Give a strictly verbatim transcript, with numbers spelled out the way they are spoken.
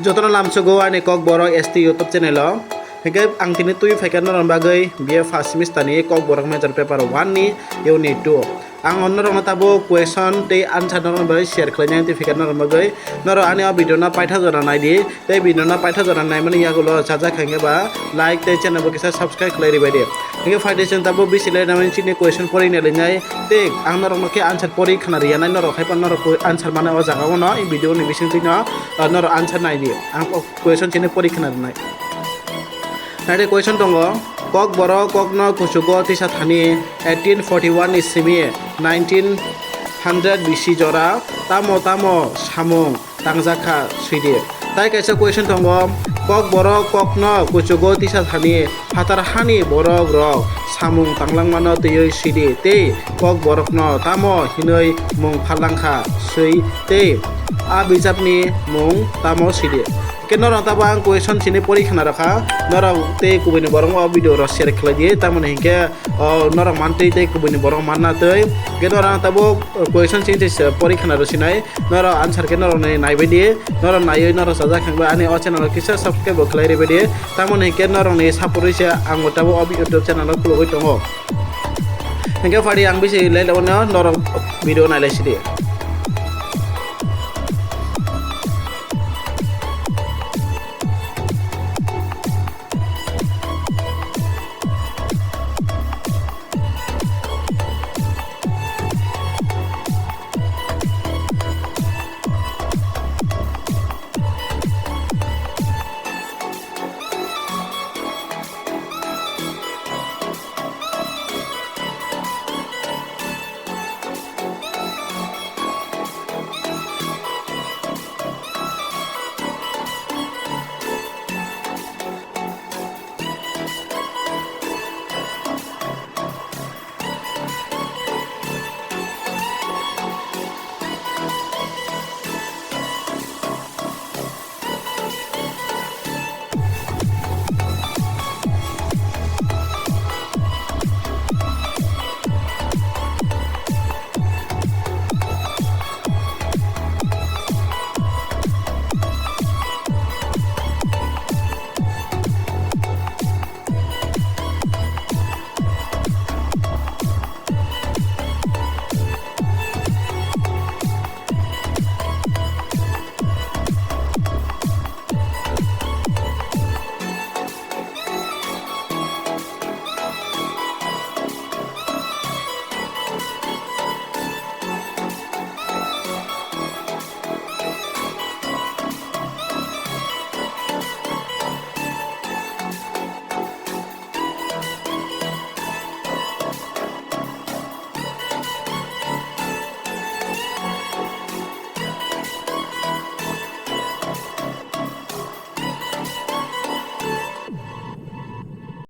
Jotono lamsogo ani Kokborok S T YouTube channel o. Hingke ang tini twi phaikha norok bagwi B A first semester ni Kokborok major paper one ni unit two. Ang norokno tabuk question tei answer norokni bagwi share khlainai twi phaikha norok bagwi. Norok ani o video no paitha jora naidi. Tei video no paitha jora naimani yagulo chajak khaikhe ba like tei channel bo kisa subscribe khlai ribai di. Hingke phaidi chwng tabuk bisi le nang chini question pori nai linai. Tei ang norokno khe answer pori khna riya nai norok haiphano norok answer mana o jaga o no video ni bisingtwi no, ah, norok answer nai di. Ang o question chini pori khna rinai. Naidi question tongo, Kokborok kokno kuchugo tisa thani eighteen forty one ni simi nineteen hundred B C jora tamo tamo samung tangjakha swidi. Tai kaisa question tongo, Kokborok kokno kuchugo tisa thani phatar hani borok rok samung tanglangmano twiwi swidi tei Kokborokno tamo hinwi mung phalangkha swi tei a bijapni mung tamo swidi. Hingke norok tabuk ang question sini pori khna rokha, norok tei kubuini borok o video rok share khlai di, tamoni hingke o norok mantwi tei kubuini borok manna twi. Hingke norok ang tabuk question sini tei se pori khna rw sinai, norok answer khe norok ni naibai di, norok naiwi norok chajak hingba ani o channel o kisa subscribe bo khlai ribai di, tamoni hingke norok ni support wi se ang bo tabuk o YouTube channel o khulugwi tongo. Hingke phaidi ang bisi le le ono norok video nailai sidi.